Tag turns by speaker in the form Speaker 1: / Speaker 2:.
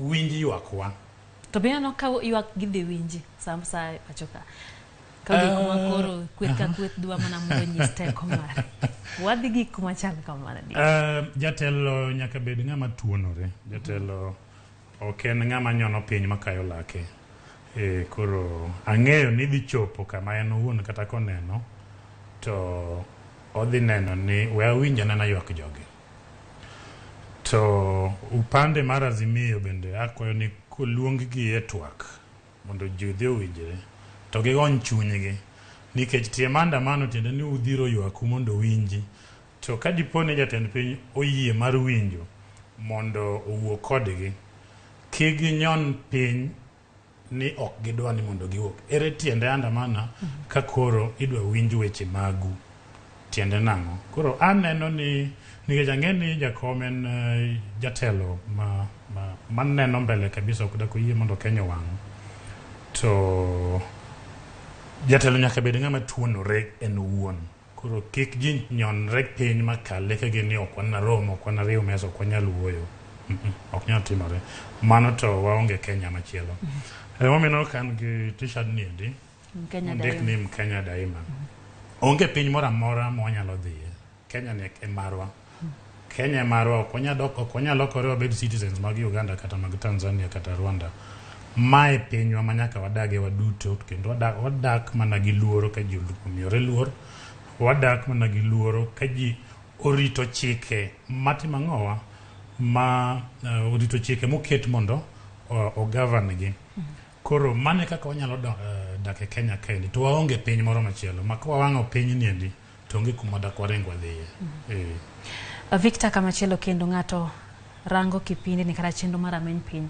Speaker 1: winj ywakwa.
Speaker 2: To be ineno ka ywak gidhi winji sa asaya e pacho ka? Ka gik ma koro kweth ka kweth dwa mana mondo onyis teko mare. Wadhi gi kuma chal kamano adier.
Speaker 1: Jatelo nyaka bed ng'ama tuonore. Jatelo ok en ng'ama nyono piny makayo lake. E, koro ang'eyo ni dhi chopo kama en owuon kata koneno to odhi neno ni we awinj anena ywak jogi. To upande mar Azimio bende akwayo ni koluong gi e twak mondo ji odhi owinjre to gigony chunygi nikech tie maandamano tiende ni udhiro ywaku mondo owinji to ka dipo ni jatend piny oyie mar winjo mondo owuo kodgi kik ginyon piny ni ok gidwa ni mondo giwuok. Ere tiende andamana ka koro idwa winj weche magu? Tiende nang'o? Koro aneno ni nikech ang'e ni jakom en eh, jatelo ma, ma, maneno mbele kabisa ok dak oyie mondo Kenya owang'. To jatelo nyaka bed ng'ama tuonore en owuon. Koro kik ji nyonre piny makal lekegi ni ok wanarom, ok wanariw mesa, ok wanyal wuoyo. Mm -mm, ok nyal timore. Mano to waonge Kenya machielo. Emomiyo ineno ka an gi t-shirt ni endi,
Speaker 2: Mkenya
Speaker 1: ondik
Speaker 2: daima.
Speaker 1: ni Mkenya Daima. Onge piny moro amora ma wanyalo dhiye. Kenya ni e marwa. Kenya e marwa, ok wanyal dok, ok wanyal lokore wabed citizens mag Uganda kata mag Tanzania kata Rwanda. Mae pinywa ma nyaka wadage waduto kendo wadak, wadak mana gi luoro ka ji omiyore luor. Wadak mana gi luoro ka ji orito chike matimo ang'owa ma orito chike moket mondo ogovern gi. Koro mano e kaka wanyalo dak e Kenya kaendi to waonge piny moro machielo ma ka wawang'o piny ni endi to onge kuma dak waring wadhiye.
Speaker 2: Victor, kamachielo kendo ng'ato rango kipindi ni kata chenro mar Ameny Piny.